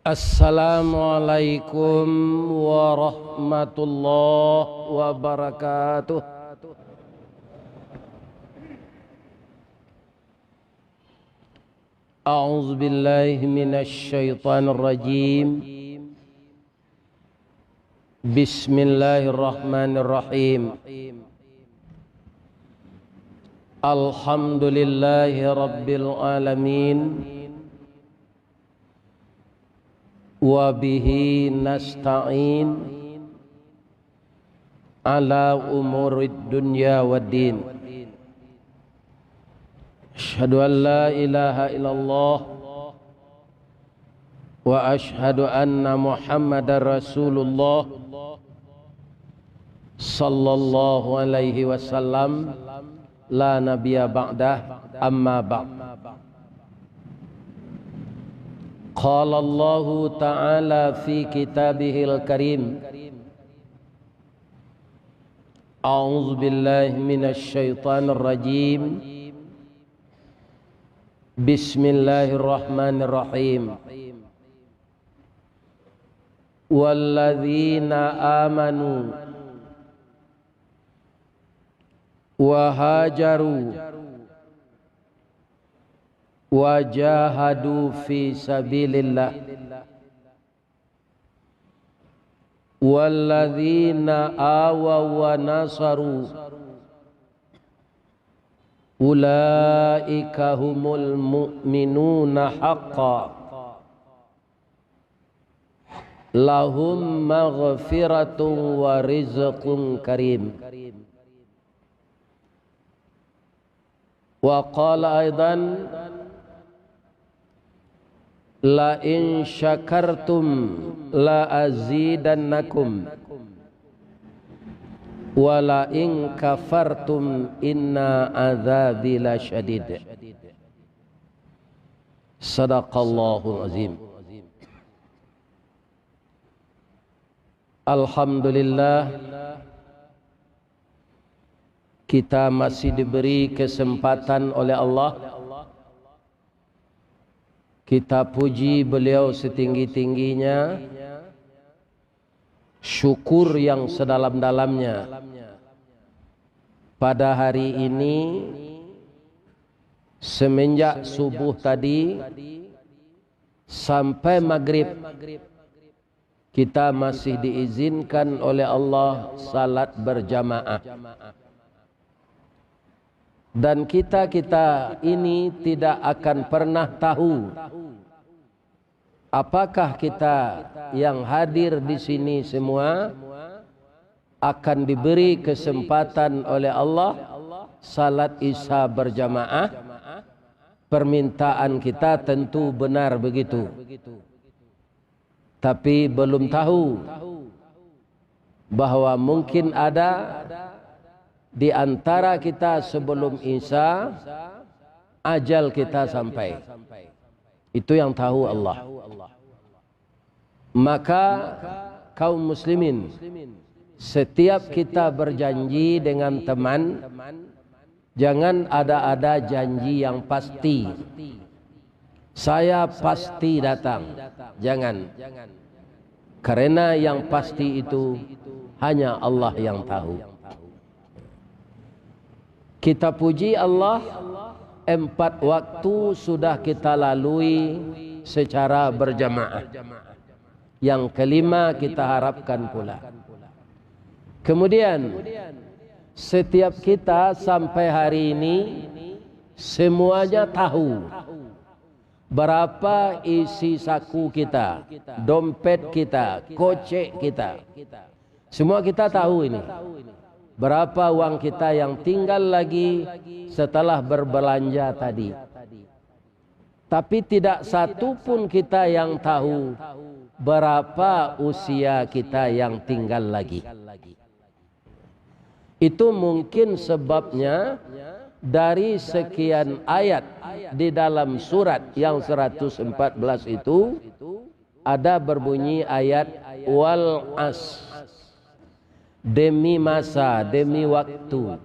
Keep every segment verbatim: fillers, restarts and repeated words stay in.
Assalamualaikum warahmatullahi wabarakatuh. A'udzubillahi minasyaitonirrajim. Bismillahirrahmanirrahim. Alhamdulillahi rabbil alamin. Wa bihi nasta'in ala umurid dunya waddin. Asyhadu an la ilaha illallah wa asyhadu anna Muhammadar Rasulullah sallallahu alaihi wasallam, la nabiyya ba'dah, amma ba'd. Qala Allahu ta'ala fi kitabihil karim, A'udzu billahi minasy syaithanir rajim. Bismillahirrahmanirrahim. Walladzina amanu wa hajaru wa jahadu fi sabilillah, walladzina awaw wa nasaru, ulaika humul mu'minuna haqqan, lahum maghfiratun wa rizqun karim. Wa qala aidan, la in syakartum la azidannakum, wa la in kafartum inna adzabi lasyadid. Sadaqallahul azim. Alhamdulillah, kita masih diberi kesempatan oleh Allah. Kita puji Beliau setinggi-tingginya, syukur yang sedalam-dalamnya. Pada hari ini, semenjak subuh tadi sampai magrib, kita masih diizinkan oleh Allah salat berjamaah. Dan kita-kita ini tidak akan pernah tahu apakah kita yang hadir di sini semua akan diberi kesempatan oleh Allah salat Isya berjamaah. Permintaan kita tentu benar begitu. Tapi belum tahu bahwa mungkin ada di antara kita sebelum Isya, ajal kita sampai. Itu yang tahu Allah. Maka, kaum muslimin, setiap kita berjanji dengan teman, jangan ada-ada janji yang pasti. "Saya pasti datang." Jangan. Karena yang pasti itu hanya Allah yang tahu. Kita puji Allah, empat waktu sudah kita lalui secara berjamaah. Yang kelima kita harapkan pula. Kemudian, setiap kita sampai hari ini, semuanya tahu berapa isi saku kita, dompet kita, kocek kita. Semua kita tahu ini. Berapa uang kita yang tinggal lagi setelah berbelanja tadi. Tapi tidak satu pun kita yang tahu berapa usia kita yang tinggal lagi. Itu mungkin sebabnya dari sekian ayat di dalam surat yang seratus empat belas itu, ada berbunyi ayat, "Wal as." Demi masa, demi waktu.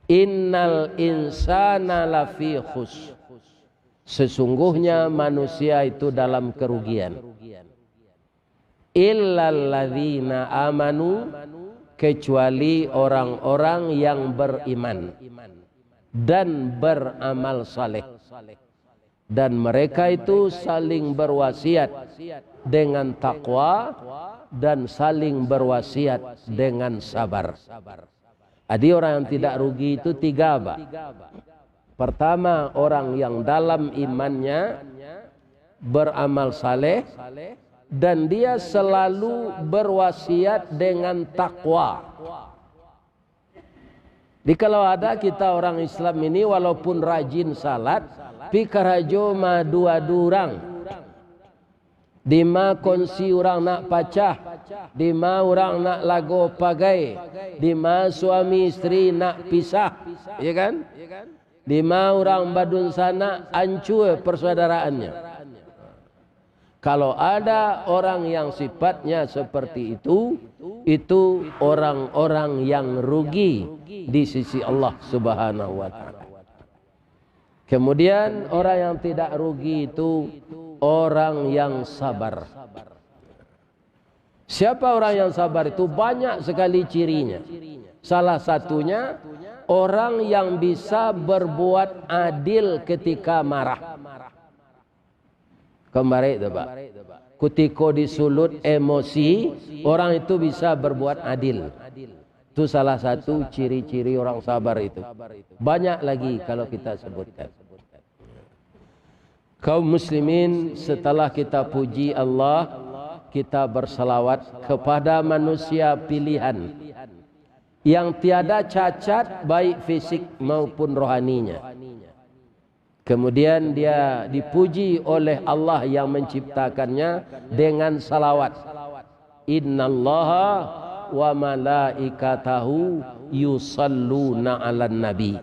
"Innal insana lafi khus." Sesungguhnya manusia itu dalam kerugian. Illalladzina amanu, kecuali orang-orang yang beriman dan beramal saleh. Dan mereka itu saling berwasiat dengan takwa dan saling berwasiat dengan sabar. Jadi orang yang tidak rugi itu tiga, Pak. Pertama, orang yang dalam imannya beramal saleh dan dia selalu berwasiat dengan takwa. Jadi kalau ada kita orang Islam ini walaupun rajin salat, pi karajo maadu-adu urang. Dima konsi urang nak pacah, dima urang nak lago pagai, dima suami istri nak pisah, ya kan? Dima urang badunsanak, ancua persaudaraannyo. Kalau ada orang yang sifatnya seperti itu, itu orang-orang yang rugi di sisi Allah Subhanahu wa Ta'ala. Kemudian, orang yang tidak rugi itu orang yang sabar. Siapa orang yang sabar itu? Banyak sekali cirinya. Salah satunya, orang yang bisa berbuat adil ketika marah. Kambari tu, Pak. Kutiko disulut emosi, orang itu bisa berbuat adil. Itu salah satu ciri-ciri orang sabar itu. Banyak lagi kalau kita sebutkan. Kaum muslimin, setelah kita puji Allah, kita bersalawat kepada manusia pilihan yang tiada cacat baik fisik maupun rohaninya. Kemudian dia dipuji oleh Allah yang menciptakannya dengan salawat. Innallaha wa malaikatahu yusalluna 'alan nabi.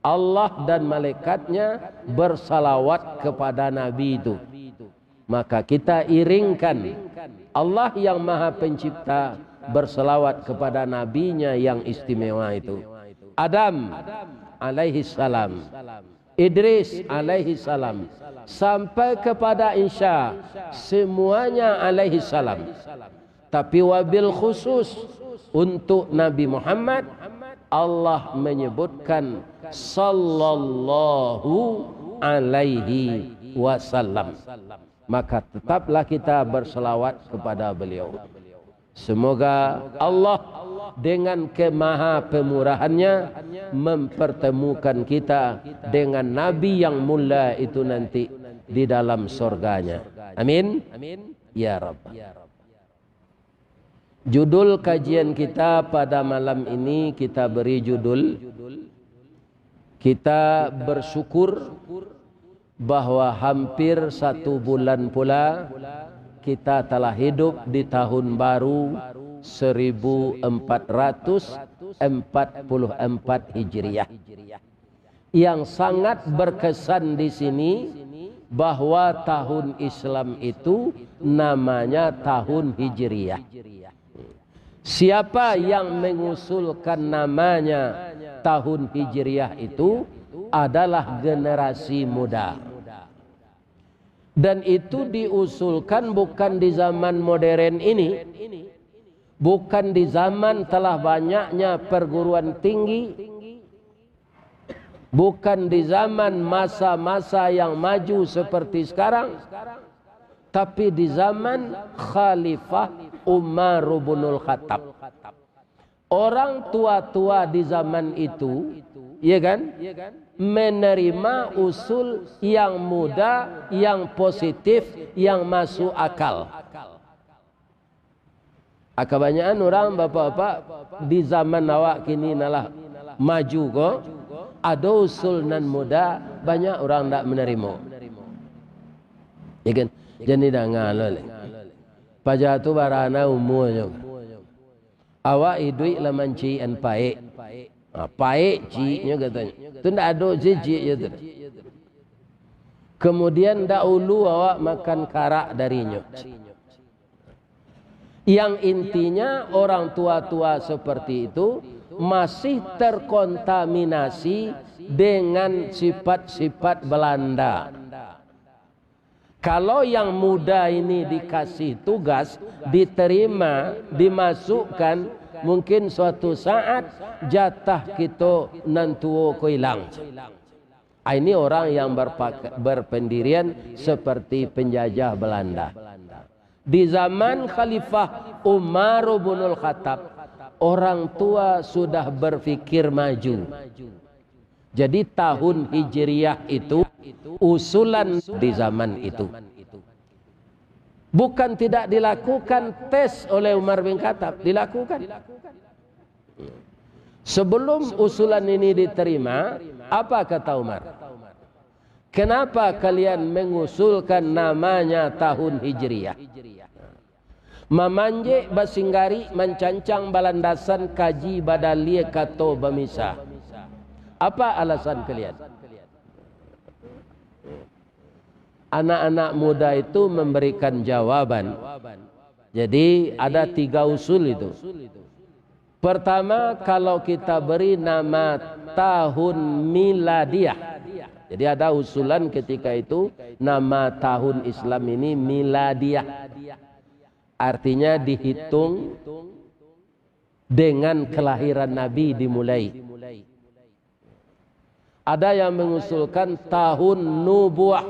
Allah dan malaikatnya bersalawat kepada Nabi itu. Maka kita iringkan Allah yang Maha Pencipta bersalawat kepada nabinya yang istimewa itu. Adam alaihi salam, Idris alaihi salam, sampai kepada Isa, semuanya alaihi salam. Tapi wabil khusus untuk Nabi Muhammad, Allah menyebutkan sallallahu alaihi wasallam. Maka tetaplah kita bersalawat kepada beliau. Semoga Allah dengan kemaha pemurahannya mempertemukan kita dengan Nabi yang mulia itu nanti di dalam sorganya. Amin. Ya Rabb. Judul kajian kita pada malam ini kita beri judul, kita bersyukur bahwa hampir satu bulan pula kita telah hidup di tahun baru seribu empat ratus empat puluh empat Hijriah. Yang sangat berkesan di sini, bahwa tahun Islam itu namanya tahun Hijriah. Siapa yang mengusulkan namanya tahun Hijriah itu adalah generasi muda. Dan itu diusulkan bukan di zaman modern ini, bukan di zaman telah banyaknya perguruan tinggi, bukan di zaman masa-masa yang maju seperti sekarang, tapi di zaman Khalifah Umar bin Khattab. Orang tua-tua di zaman itu, ya kan, menerima usul yang muda, yang positif, yang masuk akal. Ah, kabanyakan urang, bapak-bapak, di zaman awak kini nan lah maju ko, ado usul nan muda, banyak urang ndak manarimo. Ya kan? Jan didanga lo leh. Paja tu barana umuanyo. Awak iduik lah mancikan paek. Ha, paek cieknyo katonyo. Tu ndak ado ciek-ciek je tu. Kemudian dahulu awak makan karak darinyo. Yang intinya orang tua-tua seperti itu masih terkontaminasi dengan sifat-sifat Belanda. Kalau yang muda ini dikasih tugas, diterima, dimasukkan, mungkin suatu saat jatah kito nan tuo ko ilang. Ah, ini orang yang berpak-, berpendirian seperti penjajah Belanda. Di zaman Khalifah Umar bin Khattab, orang tua sudah berpikir maju. Jadi, tahun Hijriah itu usulan di zaman itu. Bukan tidak dilakukan tes oleh Umar bin Khattab, dilakukan. Sebelum usulan ini diterima, apa kata Umar? "Kenapa kalian mengusulkan namanya tahun Hijriah?" Mamanjek basinggari, mancancang balandasan, kaji badalie, kato bamisa. Apa alasan kalian? Anak-anak muda itu memberikan jawaban. Jadi, ada tiga usul itu. Pertama, kalau kita beri nama tahun miladiah. Jadi, ada usulan ketika itu, nama tahun Islam ini miladiah. Artinya dihitung dengan kelahiran Nabi dimulai. Ada yang mengusulkan tahun nubuah,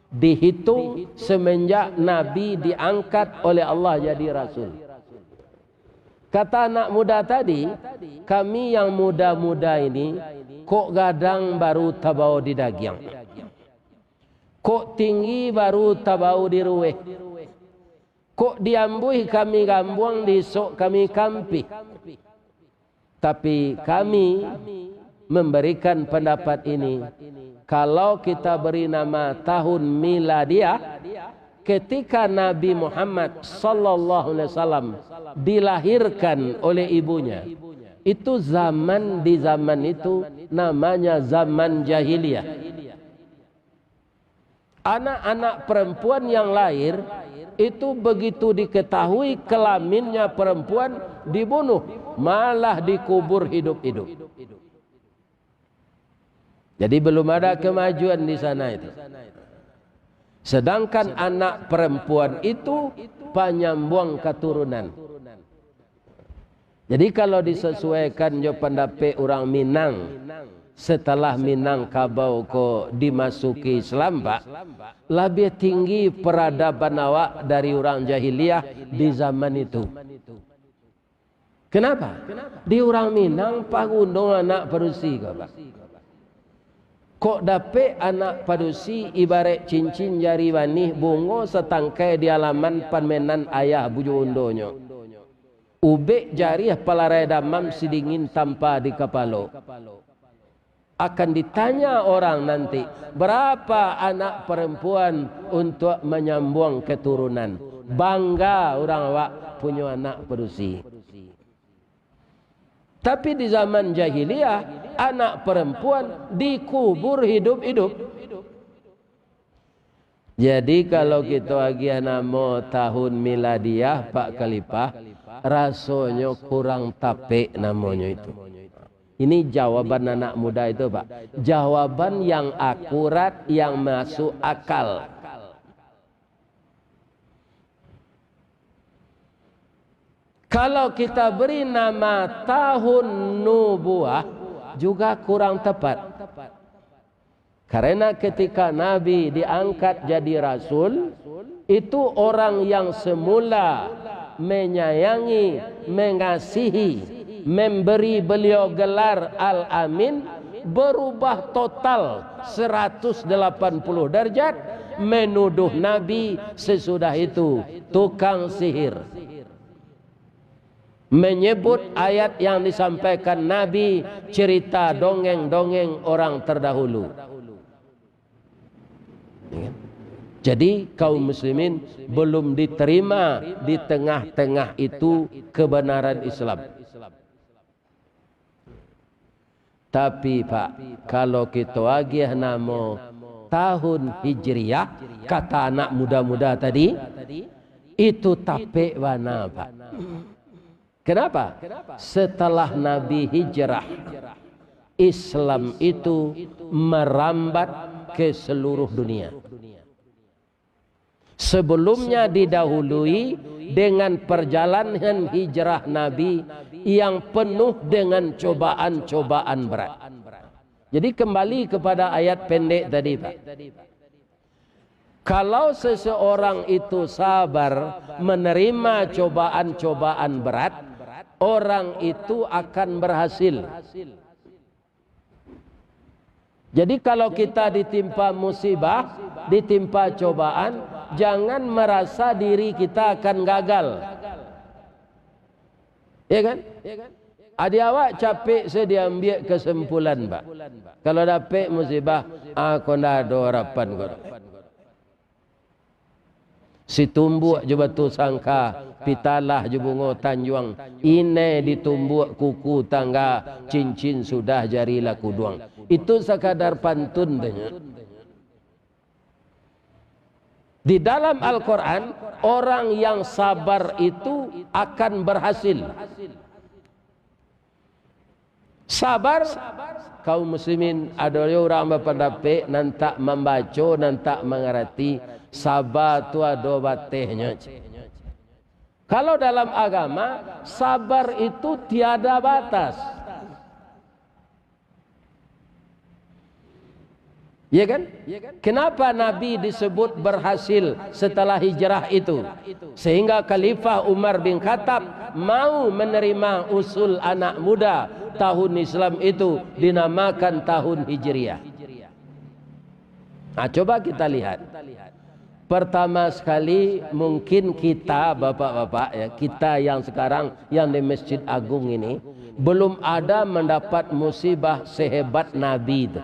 dihitung semenjak Nabi diangkat oleh Allah jadi rasul. Kata anak muda tadi, "Kami yang muda-muda ini, kok gadang baru tabao di dagiang, kok tinggi baru tabao di ruweh, kok diambuih kami gambuang, diisok kami kampih." Tapi kami memberikan pendapat ini, kalau kita beri nama tahun miladiah, ketika Nabi Muhammad sallallahu alaihi wasallam dilahirkan oleh ibunya, itu zaman, di zaman itu namanya zaman jahiliyah. Anak-anak perempuan yang lahir itu, begitu diketahui kelaminnya perempuan, dibunuh, malah dikubur hidup-hidup. Jadi, belum ada kemajuan di sana itu. Sedangkan anak perempuan itu panyambuang katurunan. Jadi, kalau disesuaikan jo pandapek urang Minang, setelah Minangkabau ko dimasuki Islam, Pak, labiah tinggi peradaban awak dari urang jahiliyah di zaman itu. Kenapa? Di urang Minang paguno anak padusi ko, Pak. Kok dapek anak padusi ibarat cincin jari manih, bungo satangkai di alaman pamenan ayah bujundonyo. Ubek jariah palarai damam, sidingin tampa di kapalo. Akan ditanya orang nanti, berapa anak perempuan untuk menyambung keturunan. Bangga urang awak punyo anak padusi. Tapi di zaman jahiliyah, anak perempuan dikubur hidup-hidup. Jadi, kalau kito agiah namo tahun miladiah, Pak Khalifah, rasonyo kurang tapek namonyo itu. Ini jawaban anak muda itu, Pak. Jawaban yang akurat, yang masuk akal. Kalau kita beri nama tahun nubuah, juga kurang tepat. Karena ketika Nabi diangkat jadi rasul, itu orang yang semula menyayangi, mengasihi, memberi beliau gelar Al-Amin, berubah total seratus delapan puluh derajat, menuduh Nabi sesudah itu tukang sihir. Menyebut ayat yang disampaikan Nabi, cerita dongeng-dongeng orang terdahulu. Jadi, kaum muslimin, belum diterima di tengah-tengah itu kebenaran Islam. Tapi, Pak, kalau kito agiah namo tahun Hijriah, kata anak muda-muda tadi, itu tapek bana, Pak. Kenapa? Setelah Nabi hijrah, Islam itu merambat ke seluruh dunia. Sebelumnya didahului dengan perjalanan hijrah Nabi yang penuh dengan cobaan-cobaan berat. Jadi, kembali kepada ayat pendek tadi, Pak. Kalau seseorang itu sabar menerima cobaan-cobaan berat, orang itu akan berhasil. Jadi, kalau kita ditimpa musibah, ditimpa cobaan, jangan merasa diri kita akan gagal. Ya kan? Adi awak capek se diambiak kesimpulan, Pak. Kalau dapek musibah, ah, ko ndak ado harapan ko. Situmbuak jo Batu Sangka, Pitalah jo Bungo Tanjuang, inai ditumbuak kuku tangga, cincin sudah jari lah kuduang. Itu sakadar pantun tu nyo. Di dalam Al-Quran, orang yang sabar itu akan berhasil. Sabar, kaum muslimin, ado jo urang bapandapek, nan tak mambaco, nan tak mangarati, sabar tu ado batehnyo. Kalau dalam agama, sabar itu tiada batas. Ya kan? Kenapa Nabi disebut berhasil setelah hijrah itu? Sehingga Khalifah Umar bin Khattab mau menerima usul anak muda tahun Islam itu dinamakan tahun Hijriah. Nah, coba kita lihat. Pertama sekali, mungkin kita, bapak-bapak, ya, kita yang sekarang yang di Masjid Agung ini, belum ada mendapat musibah sehebat Nabi itu.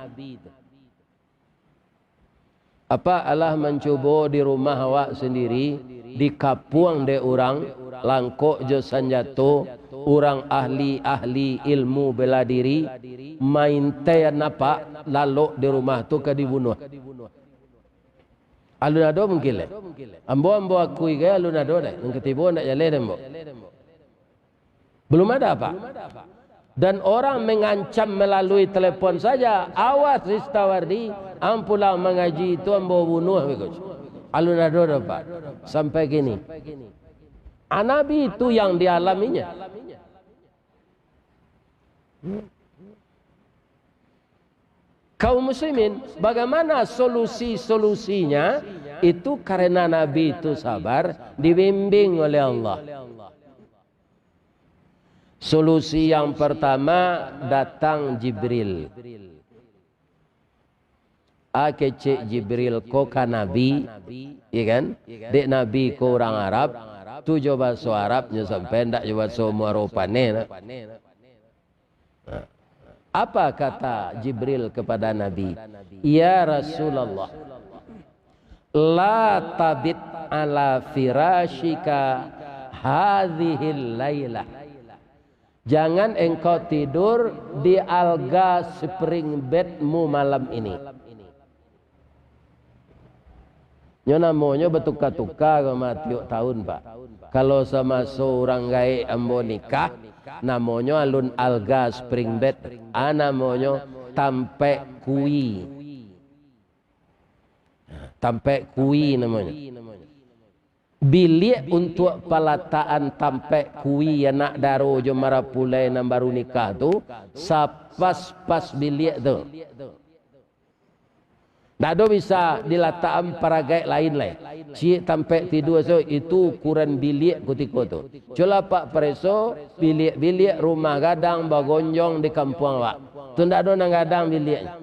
Apa alah mancubo di rumah awak sandiri, dikapuang dek urang, langkok jo sanjato, urang ahli-ahli ilmu bela diri, maintai apak, lalok di rumah tu ka dibunuah. Alun ado mungkin lai. Ambo, ambo akui gai alun ado lai. Nan katibo ndak jaleh dek ambo. Belum ada, Pak. Dan orang mengancam melalui telepon saja, "Awas, Ristawardi, ang pulang mangaji tu ambo bunuah," beko. Alun ado doh, Pak. Sampai kini. Ah, Nabi itu yang dialaminya. Kaum muslimin, bagaimana solusi-solusinya? Itu karena Nabi itu sabar, dibimbing oleh Allah. Solusi yang pertama, datang Jibril. Ah, kecek Jibril ko ka Nabi, ya kan? Dek Nabi ko urang Arab, tu jo baso Arabnyo sampai, ndak jo baso Muaro Paneh, nah. Apa kata Jibril kepada Nabi? "Ya Rasulullah, la tabit ala firasyika hadhihil lailah." Jangan engkau tidur di alga spring bedmu malam ini. Nyo namonyo batuka-tuka ko mah tiok tahun, Pak. Kalau samaso urang gaek ambo nikah, namonyo alun alga spring bed, ah, namonyo tampek kui. Tampek kui namonyo. Biliak untuak palatakan tampek kui anak daro jo marapulai nan baru nikah tu, sapas-pas biliak tu. Ndak ado bisa dilatakan paragaik lain lai. Ciek tampek tidua sajo, itu ukuran biliak kutiko tu. Cubolah apak pareso biliak-biliak rumah gadang bagonjong di kampuang awak. Tu ndak ado nan gadang biliaknyo.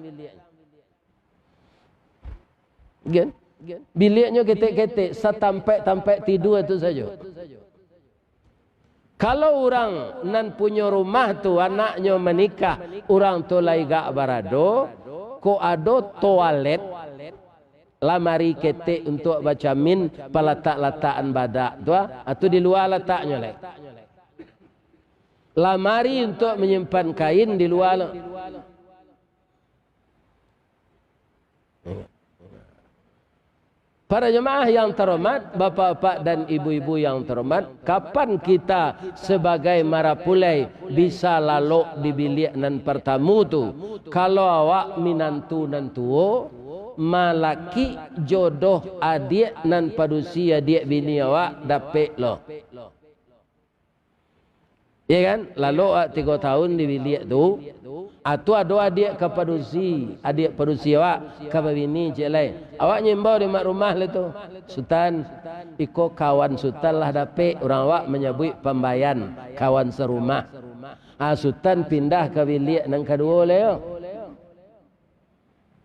Kan? Biliaknyo ketek-ketek, satampek-tampek tidua tu sajo. Kalau urang nan punyo rumah tu anaknyo manikah, urang tu lai gak barado, kok ado toalet, lamari ketek untuak bacamin, palatak-latakan badak tu, ah, tu di lua lataknyo lai. Lamari untuak manyimpan kain di lua lo. Para jemaah yang terhormat, bapak-bapak dan ibu-ibu yang terhormat, kapan kita sebagai marapulai bisa lalok di biliak nan partamu tu? Kalau awak minantu nan tuo, malakik jodoh adiak nan padusi adiak bini awak dapek lo. Iyo kan? Lalok awak tigo taun di biliak tu, a tu ado adiak ka padusi, adiak padusi awak ka babini ciek lai. Awak nyo imbau di mak rumah lai tu, "Sutan, iko kawan Sutan lah dapek, urang awak manyabuik pambayan, kawan sarumah. A, Sutan pindah ka biliak nan kaduo lai yo.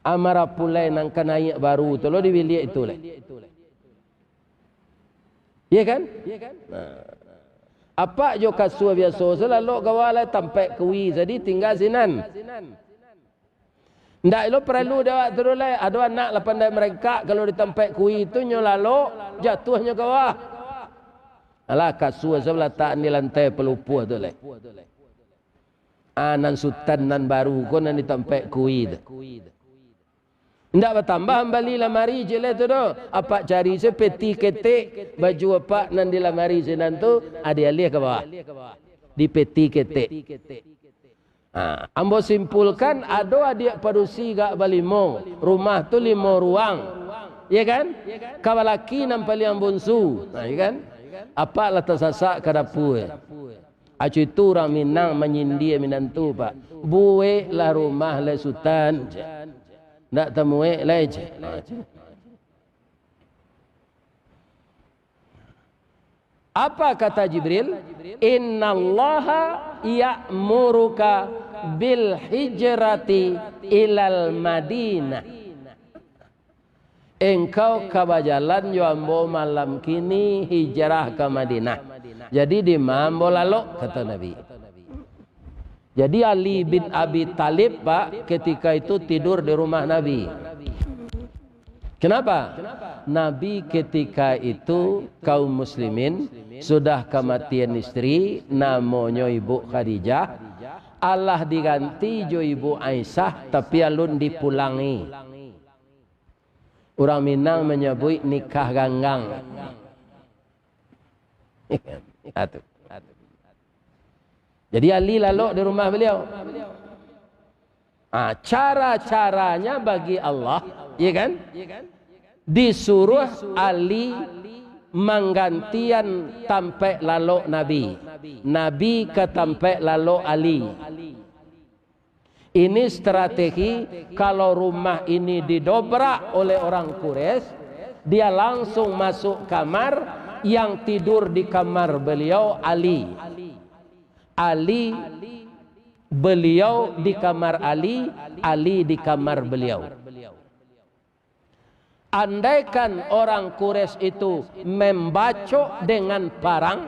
A, marapulai nan ka naiak baru tu lo di biliak itu lai." Iyo kan? Nah. Apak jo kasua biaso, salalok gawa lai tampek kui, jadi tingga sinan. Ndak lo paralu dek awak tu lai, ado anak lah pandai marangkak, kalau di tampek kui tu nyo lalok, jatuahnyo gawa. Alah, kasua sabalatakan di lantai palupuah tu lai. A, nan Sutan nan baru ko nan di tampek kui tu. Indak batambah mambali lamari ciek lai tu doh. Apak cari se peti ketek, baju apak nan di lamari sinan tu, a, dialiah ka bawah. Di peti ketek. Ha, ambo simpulkan, ado adiak padusi gak balimo, rumah tu limo ruang. Iyo kan? Ka balaki nan paliang bunsu. Nah, iyo kan? Apak lah tasasak ka dapua. Acu itu urang Minang manyindia minantu, Pak. "Bueklah rumah lai, Sutan," cek. "Ndak tamuek lai," cek. Ha, cek. Apa kata Jibril? "Innallaha ya'muruka bil hijrati ilal Madinah." "Engkau ka bajalan jo ambo malam kini hijrah ka Madinah. Jadi, dima ambo lalok?" kato Nabi. Jadi, Ali bin Abi Thalib, Pak, ketika itu tidur di rumah Nabi. Kenapa? Nabi ketika itu, kaum muslimin, sudah kamatian istri, namonyo Ibu Khadijah, alah diganti jo Ibu Aisyah, tapi alun dipulangi. Urang Minang manyabuik nikah ganggang. Atu. Jadi Ali lalok di rumah baliau. Ah, cara-caranya bagi Allah, ya kan? Disuruh Ali manggantian tampek lalok Nabi. Nabi ka tampek lalok Ali. Ini strategi, kalau rumah ini didobrak oleh orang Quraisy, dia langsung masuk kamar, yang tidur di kamar beliau Ali. Ali, beliau di kamar Ali, Ali di kamar beliau. Andaikan orang Quraisy itu membacok dengan parang,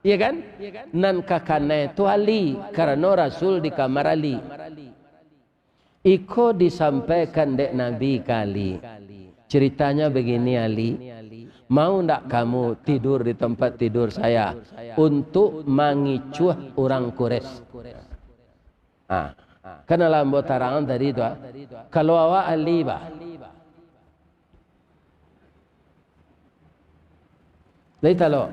ya kan? Nan ka kanai tu Ali, karano Rasul di kamar Ali. Iko disampaikan dek Nabi ka Ali. Ceritanya begini, Ali. Mau ndak kamu tidur di tempat tidur saya untuk mangicuah orang Quraisy? Ah, kan lah ambo tarang tadi tu, ah. Kalau awak Ali, bah. Lai talok.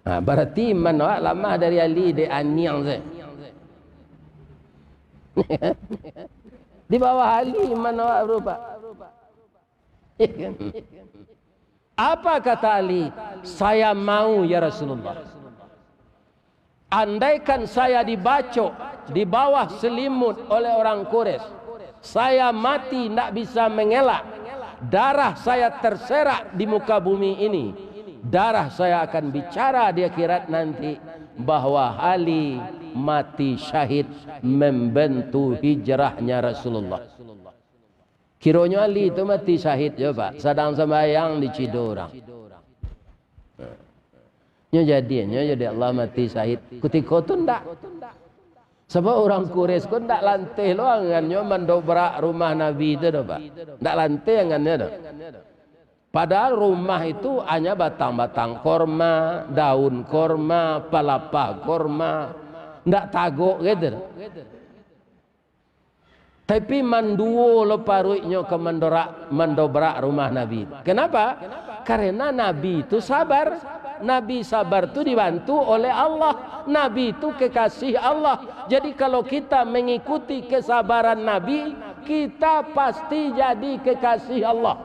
Ah, berarti iman awak lamah dari Ali dek aniang se. Di bawah Ali iman awak baru, Pak. Apa kata Ali? "Saya mau, ya Rasulullah. Andaikan saya dibacok di bawah selimut oleh orang Quraisy, saya mati ndak bisa mengelak, darah saya terserak di muka bumi ini, darah saya akan bicara di akhirat nanti bahwa Ali mati syahid membantu hijrahnya Rasulullah." Kironyo Ali tu mati syahid jo, Pak, sadang sambayang dicido urang. Nyo jadiannyo jadi Allah mati syahid. Kutiko tu ndak. Sabab urang Quraisy ko ndak lanteh lo angannyo mandobrak rumah Nabi tu doh, Pak. Ndak lanteh angannyo doh. Padahal rumah itu hanya batang-batang korma, daun korma, palapah korma. Ndak tagok gitu. Tapi manduo lo paruiknyo ka mandorak, mandobrak rumah Nabi. Kenapa? Karena Nabi itu sabar. Nabi sabar tu dibantu oleh Allah. Nabi itu kekasih Allah. Jadi, kalau kita mengikuti kesabaran Nabi, kita pasti jadi kekasih Allah.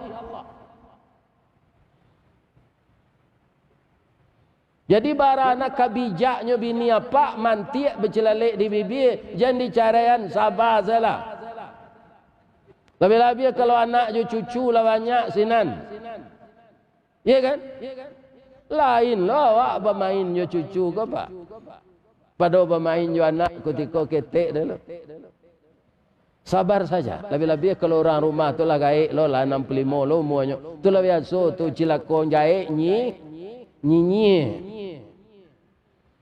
Jadi, bara nak ka bijaknyo bini apak, mantiak bacilalek di bibia, jan dicaraian, saba sajolah. Labiah-labiah kalau anak jo cucu lah banyak sinan. Iya kan? Lain lo awak bamain jo cucu ko, Pak, pado bamain jo anak kutiko ketek dulu. Sabar saja. Labiah-labiah kalau urang rumah tu lah gaek lo, lah anam puluah limo lo umuanyo. Tu lah biaso tu, cilako gaek nyi-, nyinyia.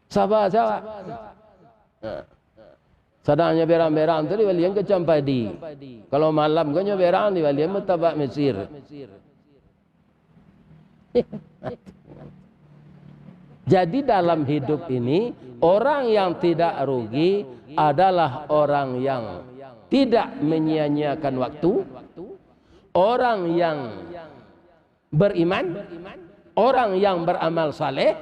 Sabar saja. Nah. Sadang nyo berang-berang tu dibalian kacang padi. Kalau malam ko nyo berang dibalian martabak Mesir. Jadi dalam hidup ini, orang yang tidak rugi adalah orang yang tidak menyia-nyiakan waktu, orang yang beriman, orang yang beramal saleh,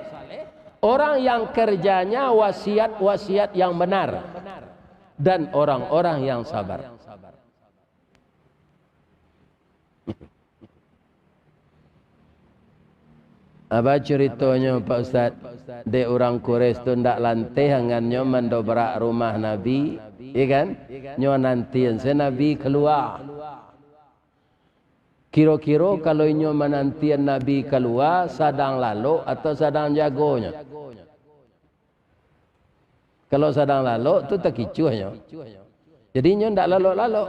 orang yang kerjanya wasiat-wasiat yang benar, dan orang-orang yang sabar. Apa curitonyo, Pak Ustaz? Dek urang Quraisy tu ndak lanteh angannyo mandobrak rumah Nabi, iya kan? Nyo nantian se Nabi kalua. Kiro-kiro kalau inyo manantian Nabi kalua, sadang lalok atau sadang jagonyo? Kalau sadang lalok tu takicuahnyo. Jadi inyo ndak lalok-lalok.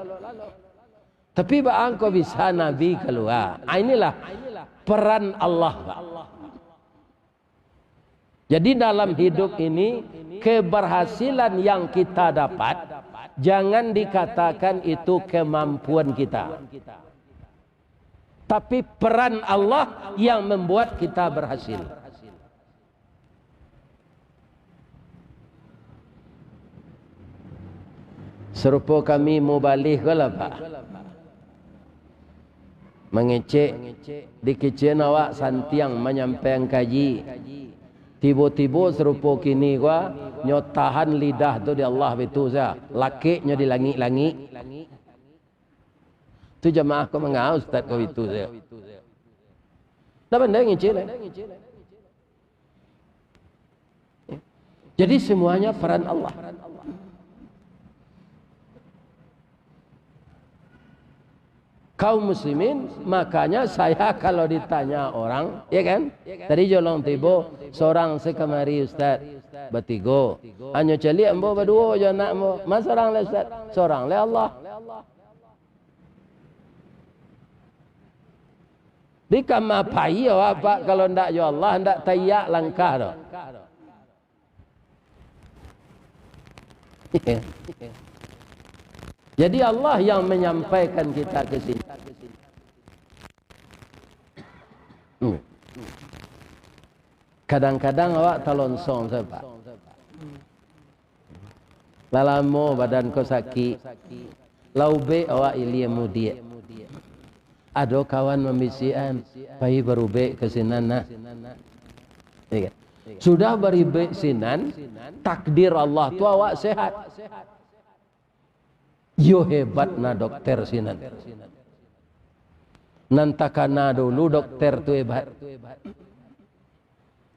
Tapi baa kok bisa Nabi kalua? Ah, inilah peran Allah, Pak. Jadi dalam hidup ini, keberhasilan yang kita dapat, jangan dikatakan itu kemampuan kita. Tapi peran Allah yang membuat kita berhasil. Sarupo kami mubalih ko lah, Pak. Mangecek, dikecekan awak santiang manyampaian kaji. Tibo-tibo sarupo kini ko, nyo tahan lidah tu di Allah bitu sajo, lakeknyo di langik-langik. Tu jamaah ko manga ustaz ko bitu sajo. Ndak pandai ngecek lai. Jadi semuanya peran Allah. Kaum muslimin, makanya saya kalau ditanya orang, ya kan? Tadi jolong tibo, sorang se kamari, Ustaz. Batigo. Hanyo caliak ambo baduo jo anak ambo. Ma sorang lai, Ustaz? Sorang lai Allah. Di kama pai awak, Pak, kalau ndak jo Allah, ndak taiak langkah doh. Jadi Allah yang menyampaikan kita ke sini. Hmm. Kadang-kadang awak talonsong sajo, Pak. Lah lamo badan ko sakik, lah ubek awak ilia mudiak. Ado kawan mambisiakan, "Pai barubek ka sinan nah." Iya kan? Sudah barubek sinan, takdir Allah tu awak sehat. Iyo hebat nah dokter sinan. Nan takana dulu dokter tu hebat.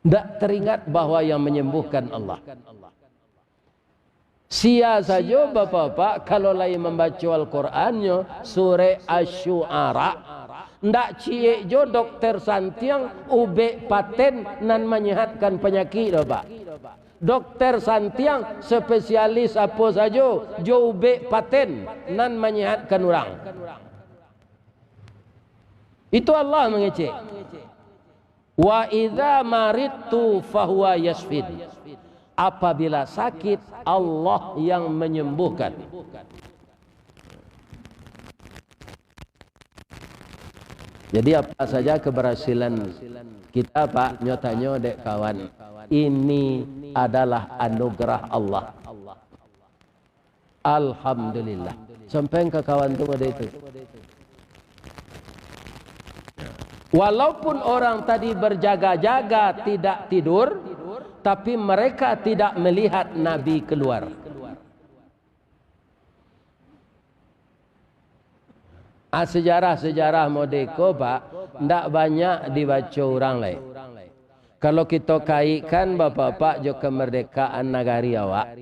Ndak teringat bahwa yang menyembuhkan Allah. Sia sajo, Bapak-bapak, kalau lai mambaco Al-Qur'annyo, surek Asy-Syu'ara, ndak ciek jo dokter santiang ubek paten nan manyehatkan panyakik doh, Pak. Dokter santiang, spesialis apo sajo, jo ubek paten nan manyehatkan urang. Itu Allah mangecek. "Wa idza maridtu fahuwa yasfin." Apabila sakit, Allah yang menyembuhkan. Jadi apa saja keberhasilan kita, Pak, nyo tanyo dek kawan, ini adalah anugerah Allah. Alhamdulillah. Sampaian ka kawan tu model itu. Walaupun orang tadi berjaga-jaga tidak tidur, tapi mereka tidak melihat Nabi keluar. Ah, sejarah-sejarah mode ko, Pak, ndak banyak dibaco urang lai. Kalau kito kaitkan, Bapak-bapak, jo kemerdekaan nagari awak,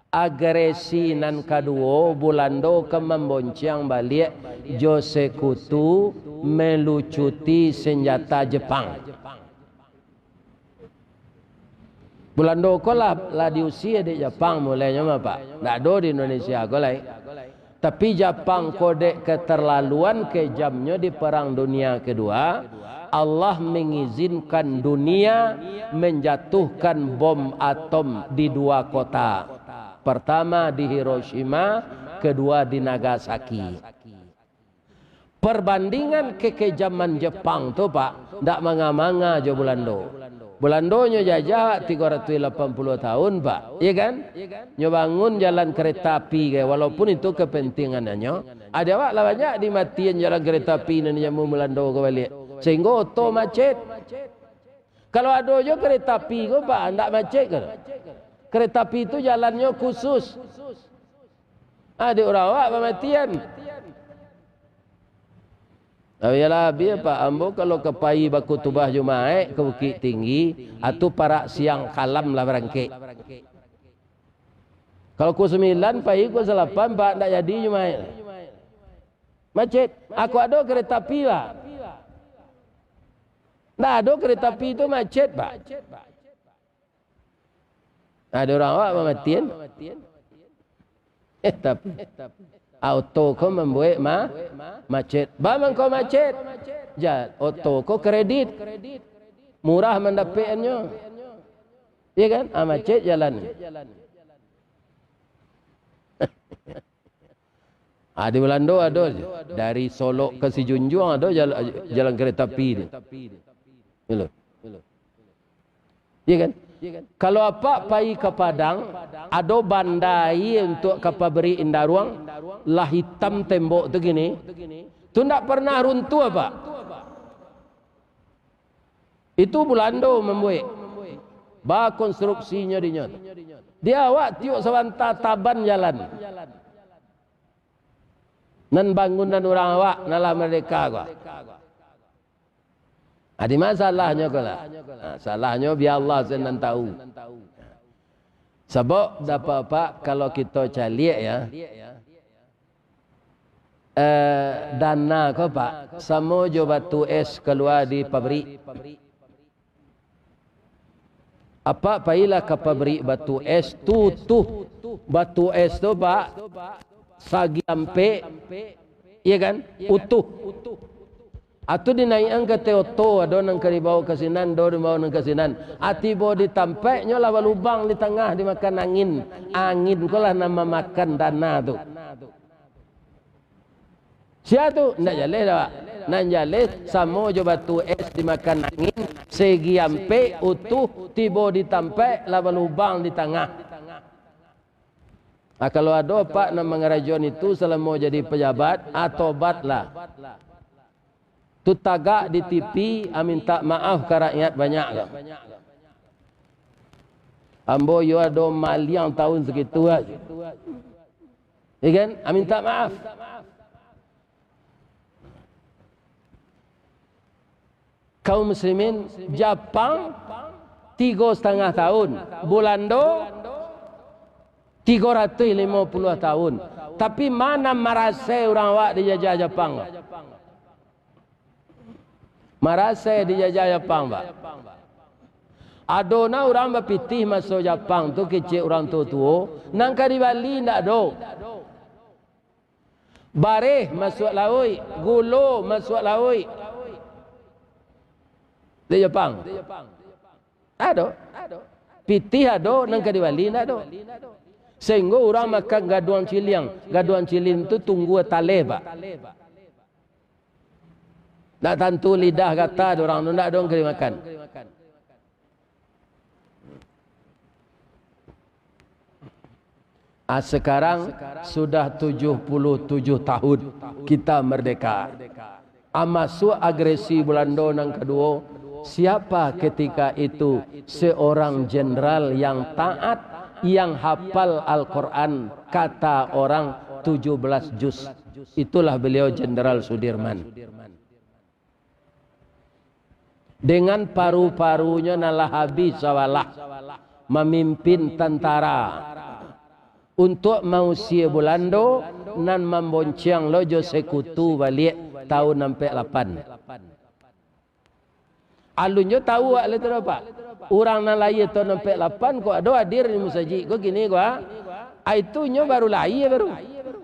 agresi nan kaduo, Bulando ka mambonciang baliak jo sekutu melucuti senjata Jepang. Bulando ko lah, lah diusia dek Japang mulainyo mah, Pak. Ndak ado di Indonesia ko lai. Tapi Japang ko dek keterlaluan kejamnyo di Perang Dunia Kedua, Allah mengizinkan dunia menjatuhkan bom atom di dua kota. Pertama di Hiroshima, kedua di Nagasaki. Perbandingan kekejaman Jepang tu, Pak, ndak manga-manga jo Bulando. Bulando nyo jajah awak tigo ratuih lapan puluah tahun, Pak. Iya kan? Nyo bangun jalan kereta api, kan? Walaupun itu kepentingannyo. Ado awak lah banyak dimatian jalan kereta api nan jaman Bulando ko baliak. Sehinggo oto macet. Kalau ado jo kereta api ko, Pak, ndak macet ko. Kereta api tu jalannyo khusus. Ah, dek urang awak bamatian. Tapi lah, biar, Pak, ambo kalau ka pai bakutubah Jumaik ka Bukittinggi, atu parak siang kalam lah barangkek. Kalau pukua sambilan pai, pukua salapan, Pak, ndak jadi Jumaik. Macet. Aku ado kereta api, Pak. Ndak ado kereta api tu macet, Pak. Ado urang awak bamatian. Eh, tapi, auto ko mambuek ma-, macet. Ba mangko macet? Ja, oto ko kredit. Murah mandapekannyo. Iya kan? Ah, macet jalan. Ah, di Bulando ado je. Dari Solok ka Sijunjuang ado jal-, jalan kereta api tu. Gitu. Iya kan? Kalau apak pai ka Padang, ado banda aia untuak ka pabrik Indaruang, lah itam tembok tu kini. Tu ndak pernah runtuh, Pak. Itu Bulando mambuek. Bakonstruksinyo dinyo tu. Di awak tiok sabanta taban jalan. Nan bangunan urang awak, nan lah merdeka ko. Adi ma salahnyo ko lah? Ha, salahnyo biar Allah se nan tahu. Sabab, Bapak-bapak, kalau kito caliak, ya, eh, dana ko, Pak, samo jo batu es kalua di pabrik. Apak pailah ka pabrik batu es tu, tu. Batu es tu, Pak, sagi ampek, iya kan? Utuh. Atu dinaiakan ka ateh oto, ado nan ka dibawa ka sinan, ado dibawa nan ka sinan. Ah, tibo di tampeknyo lah balubang di tangah dimakan angin. Angin ko lah nan mamakan dana tu. Sia tu? Ndak jaleh doh, Pak. Nan jaleh samo jo batu es dimakan angin, segi ampek, utuh, tibo di tampek, lah balubang di tangah. Ah, kalau ado, Pak, nan mangarajoan itu salamo jadi pajabat, ah, tobatlah. Tu tagak di T V, ah, mintak maaf ka rakyat banyak ko. Ambo yo ado maliang taun sakitu ajo. Iya kan? Ah, mintak maaf. Kaum muslimin, Japang tigo satangah taun, Bulando tigo ratuih limo puluah taun. Tapi ma nan marasai urang awak dijajah Japang ko? Marasai dijajah Japang, Pak. Ado na urang bapitih maso Japang tu, kecek urang tuo-tuo, nan ka dibali ndak ado. Bareh masuak lauik, gulo masuak lauik. Di Japang. Ado. Pitih ado, nan ka dibali ndak ado. Sahinggo urang makan gaduang ciliang. Gaduang ciliang tu tunggua taleh, Pak. Ndak tantu lidah gata dek urang tu, ndak ado nan ka dimakan. Ah, sekarang sudah tujuh puluh tujuh tahun kita merdeka. Ah, masuak agresi Bulando nan kaduo, siapa ketika itu seorang jenderal yang taat, yang hafal Al-Quran, kata orang tujuh belas juz. Itulah beliau Jenderal Sudirman. Dengan paru-parunyo nan lah habih sawalah, mamimpin tantara untuak mausie Bulando nan mambonciang lo jo Sekutu baliak taun ampek lapan. Alun jo tahu awak lai tu, Pak. Urang nan lahia taun ampek lapan ko ado hadir di musajik ko kini ko, ah. Ai tu nyo baru lahia baru.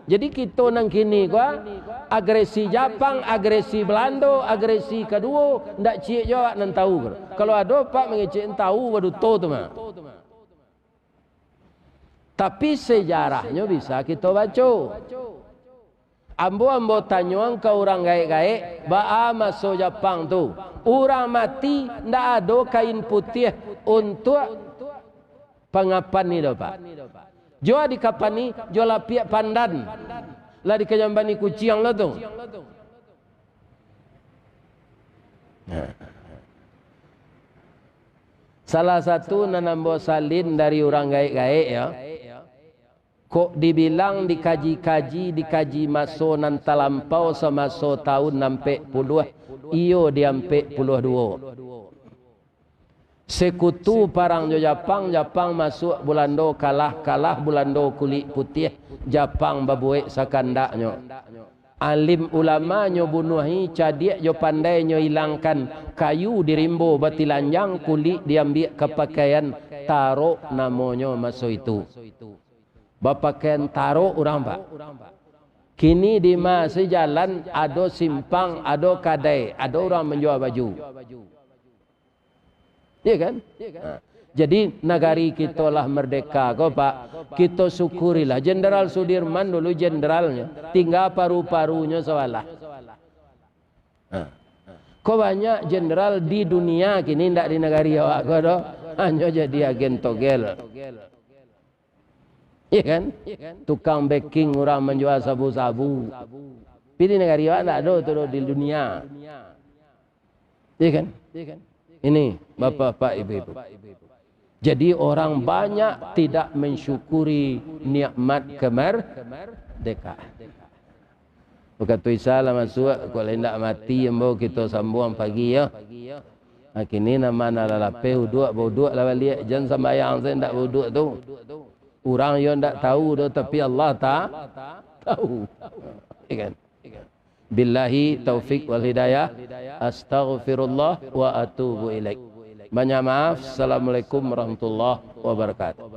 Jadi kito nan kini ko, ah, agresi Japang, agresi Belando, agresi kaduo, ndak ciek jo awak nan tahu ko. Kalau ado, Pak, mangecek tahu baduto tu mah. Tapi sejarahnyo bisa kito baco. Ambo, ambo tanyoan ka urang gaek-gaek, baa maso Japang tu, urang mati ndak ado kain putiah untuak pangapan ni doh, Pak. Jo dikapani jo lapiak pandan, lah dikajambani kuciang lah tu. Nah. Salah satu nan ambo salin dari urang gaek-gaek, yo. Kok dibilang dikaji-kaji, dikaji maso nan talampau samaso taun ampek puluah, iyo di ampek puluah duo. Sekutu parang jo Japang, Japang masuak Bulando kalah, kalah Bulando kulik putiah, Japang babuek sakandaknyo. Alim ulama nyo bunuahi, cadiak jo pandai nyo ilangkan, kayu di rimbo batilanjang, kulik diambiak ka pakaian, tarok namonyo maso itu. Bapakaian tarok urang, Pak. Kini di ma se jalan, ado simpang, ado kadai, ado urang manjua baju. Iya kan? Ha. Jadi, nagari kito lah merdeka ko, Pak. Kito syukurilah. Jenderal Sudirman dulu jenderalnyo. Tingga paru-parunyo sawalah. Ha. Ko banyak jenderal di dunia kini, ndak di nagari awak ko doh. Hanyo jadi agen togel. Iya kan? Tukang beking urang manjua sabu-sabu. Tapi di nagari awak ndak ado tu doh di dunia. Iya kan? Ini, bapak-bapak, ibu-ibu. Jadi, orang banyak tidak mensyukuri nikmat kemerdekaan. Wakatu Isya lah masuak, kok lah indak mati ambo, kito sambuang pagi, yo. Ha, kini nan ma nan lah lapeh uduak, bauduak lah baliak, jan sambayang se indak bauduak tu. Urang yo ndak tahu doh, tapi Allah ta-, tahu. Ya kan? Billahi taufik wal hidayah. Astaghfirullah wa atubu ilaik. Banyak maaf. Assalamualaikum warahmatullahi wabarakatuh.